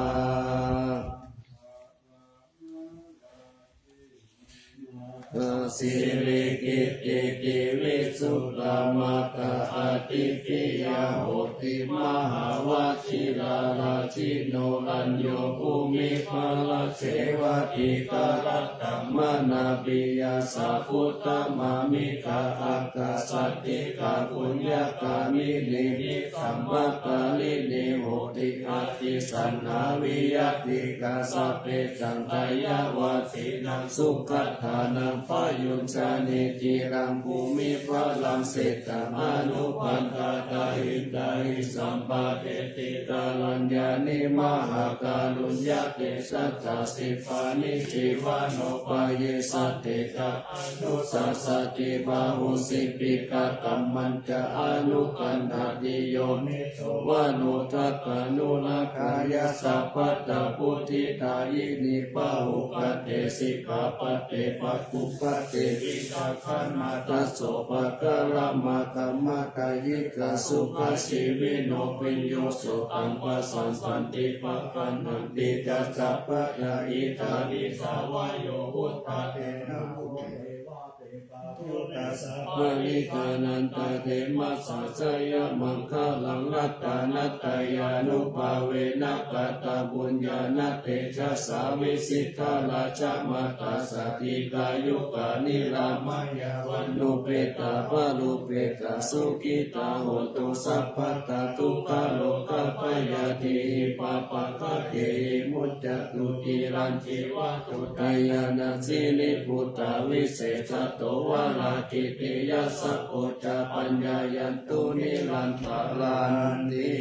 Sirikittitivisuttamātā ādipiya hotu, mahāvajirārājino rañño bhūmiparajevā, dīgharattaṃ manāpiyā sabbudāmāmiṃ, ākāsaṭṭhikā puññakāminī, nikkhammakāyinī honti, atītā saṇhā viyatīkā, sabbe saṅkhāyā vajjinānaṃ sugatānaṃ, payuñjāni ciraṃ bhūmiparāsitaṃ, anupaṇḍātā hitāhi sampādi, dīgharaññāni mahākāruññatejassā, khippāni khīṇāni vūpayuṃ satthiyaṃ, anupassati bāhuṃ, sippaṃ kaṭṭhammañca anukaṅkhati, yoniso manosaṅghānurakkhaye, sabbattha vuḍḍhidāyini, pahutatthe sikkhāpade, paccupaṭṭhāne vinayo, dassopākāramakammātā, yiṭṭhāsu khajjīvino, bhiyyo sothaṃ passaṃ santi, paggaṇhanti ca sabbadā, idampi sāvakaṃ, vuṭṭhāsi nātho, devā te ca bhūtā, sabbā nirāgā nātha, khemassa jayamaṅgalaṃ, ratanattayānubhāvena, katapuññāna tejasā, vijitā rājamātā, sādīghāyukā nirāmayā, vaṇṇupetā balupetā, sukhitā hontu sabbadā, dukkharogabhayā, tīhi pāpaggahehi, muccantu ciraṃ jīvantu, dāyādā siribhūtā, visesato varāhagiriṃ, yasakko ca pāṇayantu, nirantaraṃ ti.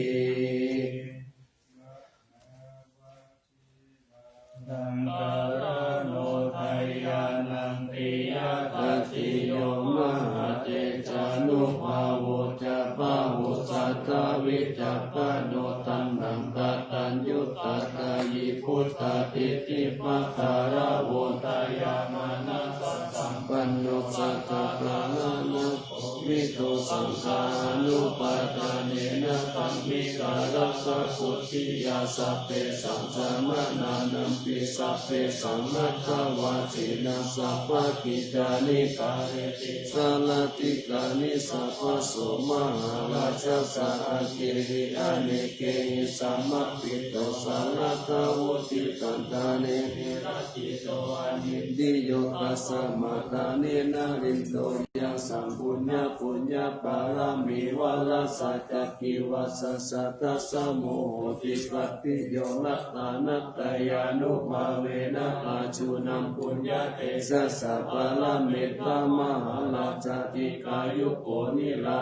Taṃ karāno dayānaṃ, piyadatthiyo mahātejānubhāvo ca, bāhusatthā vicakkhaṇo, taṇhaṅkaraññutā tayī buddhā, diṭṭhibhāgarāhulā dayāmanas saṃpanno, sattadharāna kovido, saṅghānubhāvena, dhammikāyā saṅghuttiyā, sabbesaṃ samaṇānaṃ pi, sabbesaṃ mahāvajjinaṃ, sabbakicchāni kareti, sārathikāni sabbaso, mahārājassa aggahi, anekehi samāhito, sārathā vuṭṭhitaṃ, dāne niratino, anindriyo, tasmā dāne na nindo, yaṃ saṃ puññaṃ puññapāramī vā rajā ca, cīvaraṃ satthaṃ samo hoti, khattiyo ratanattayānubhāvena, pajunnaṃ puññatejasā, paramitā mahārājā, dīghāyuko nirā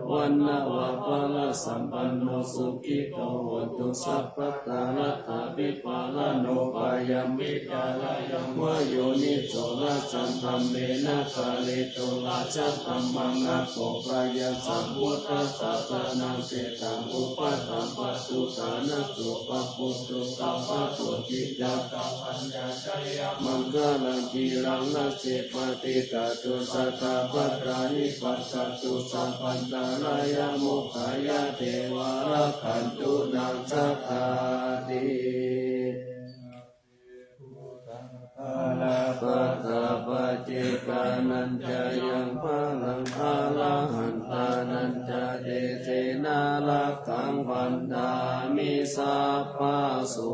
vaṇṇo vaṇāsampanno, sukhito hotu sabbadā, laddhābhipālano, bhayaṃ vipariṇāmo, yoniso rajaṃ dhammena, pharitvā rājadhammaṃ, akopayaṃ samuddaṃ, sasanaṃ seṭṭhaṃ, upasampāduttānaso, pamoditā paccudāvatti, ca katañca jayamaṅgalaṃ, ciraṃ raṭṭhe patiṭṭhātu, satapadāni pajjatu, sabbantarāyamokkhaṃ, yā devā rakkhantu nā sadā ti. Balappattā paccekānañca yaṃ balaṃ, arahantānañca tejena, rakkhaṃ bandhāmi sabbaso.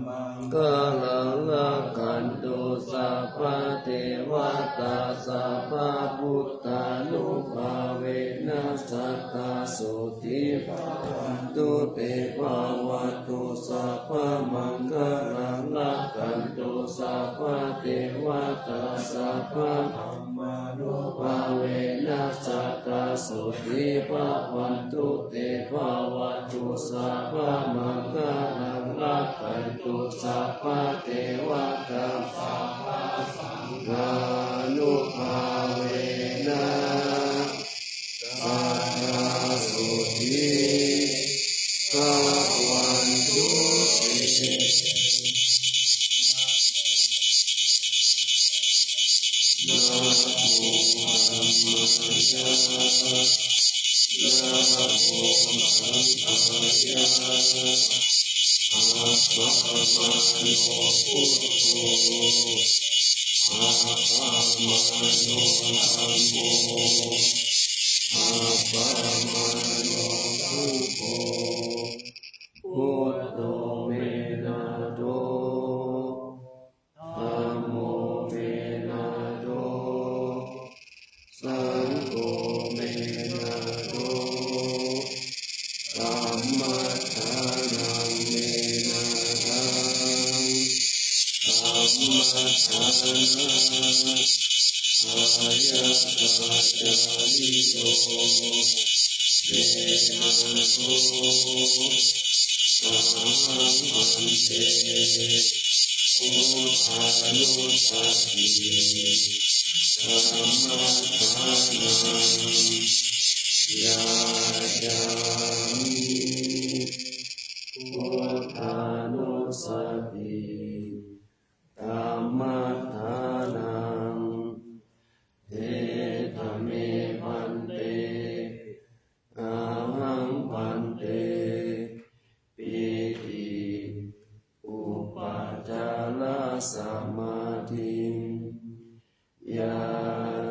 Maṅgalaṃ rakkhantu sabbadevatā, sabbabuddhānubhāvena, sadā sotthī bhavantu te. Bhavatu sabbamaṅgalaṃ, rakkhantu sabbadevatā, sabbadhammānubhāvena, sadā sotthī bhavantu te. Bhavatu sabbamaṅgalaṃ, rakkhantu sabbadevatā, sabbasaṅghānubhāvena, sadā sotthī bhavantu te. Namo tassa bhagavato arahato sammāsambuddhassa. Buddho me nātho, dhammo me nātho, saṅgho me nātho, dhammaddhānaṃ me nāthaṃ, dhammaddhānasya Buddhānussati, dhammaddhānaṃ, etha me bhante, ahaṃ bhante, pīti upācārasamādhiṃ yācāmi.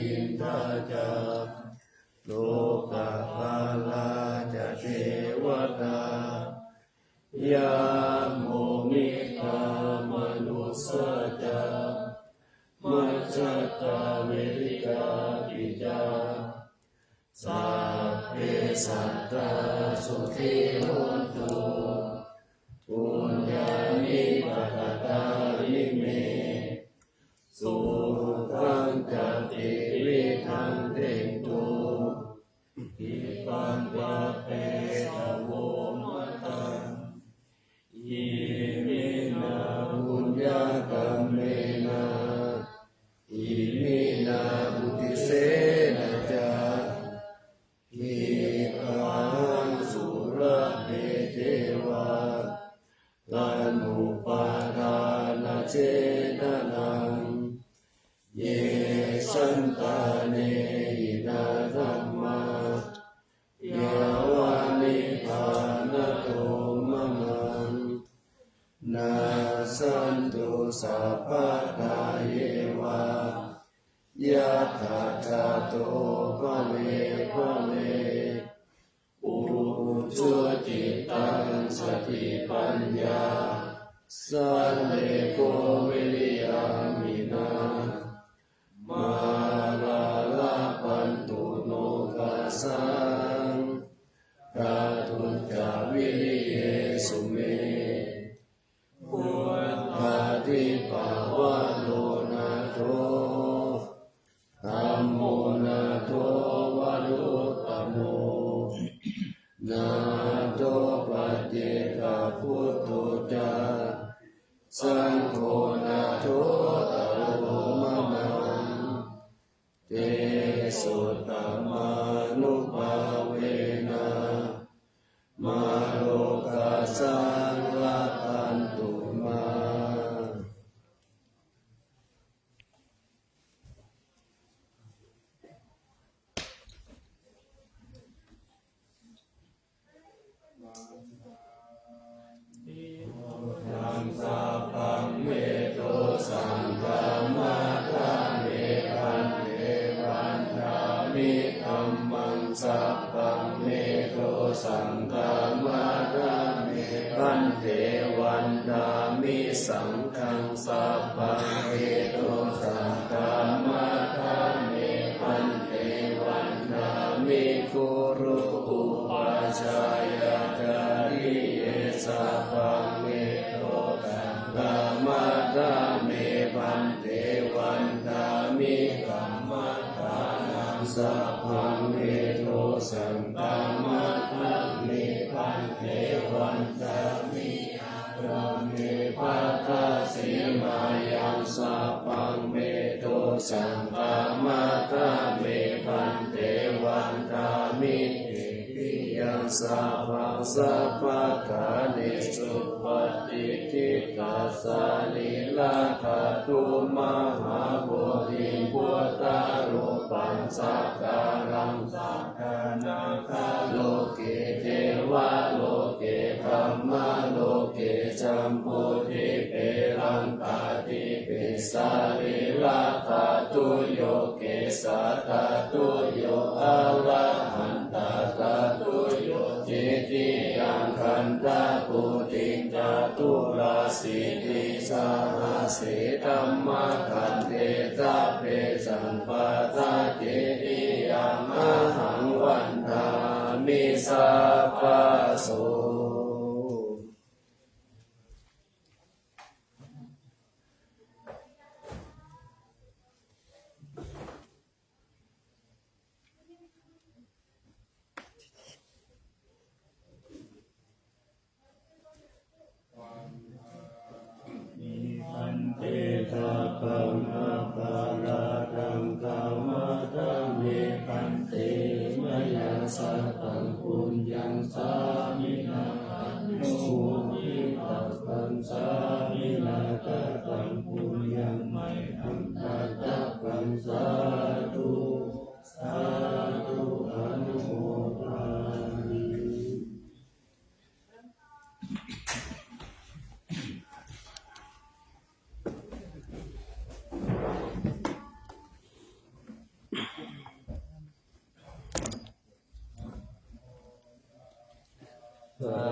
indā ca lokapālā ca devatā, yamo mittā manussā ca majjhattā verikāpi ca, sabbe sattā sukhī hontu, puññāni pakatāni me, sukhañca tividhaṃ dentu, khippaṃ pāpetha vo mataṃ. Iminā puññakammena, iminā uddisena ca, khippāhaṃ sulabhe ceva taṇhupādānachedanaṃ. Ye santāne hinā dhammā, yāva nibbānato mamaṃ, nassantu sabbadā yeva, yattha jāto bhave bhave. Ujucittaṃ satipaññā, sallekho viriyamhinā, mārā labhantu nokāsaṃ, kātuñca viriyesu me. Buddhādhipavaro nātho, dhammo nātho varuttamo, nātho paccekabuddho ca, saṅgho nāthottaro mamaṃ. Tesottamānubhāvena, mārokāsaṃ labhantu mā. Buddhaṃ sabbaṃ me dosaṃ khamatha me bhante, vandāmi dhammaṃ sabbaṃ me dosaṃ khamatha me bhante, vandāmi saṅghaṃ sabbaṃ me dosaṃ khamatha me bhante, vandāmi guru upajjhāyācariye sabbaṃ me dosaṃ khamatha me bhante, vandāmi kammaṭṭhānaṃ sabbaṃ me dosaṃ khamatha me bhante, vandāmi ārāme paṭhasemayam sabbaṃ me dosaṃ khamatha me bhante, vandāmi cetiyaṃ sabbaṃ sabbaṭṭhānesu patiṭṭhitā sarīradhātu mahābodhiṃ buddharūpaṃ sakalaṃ sadā nāgaloke devaloke brahmaloke jambudīpe laṅkādīpe sarīradhātuyo kesādhātuyo arahantāgātuyo cetiyaṃ gandhabodhiṃ caturāsītisahassadhammakkhandhe sabbe sabbā cetiyaṃ ahaṃ vandāmi sabbaso. Bhante, sabbaṃ aparādhaṃ khamatha me bhante, mayā kataṃ puññaṃ sāminā anumoditabbaṃ, sāminā kataṃ puññaṃ mayhaṃ dātabbaṃ, sādhu sādhu anumodāmi. Sā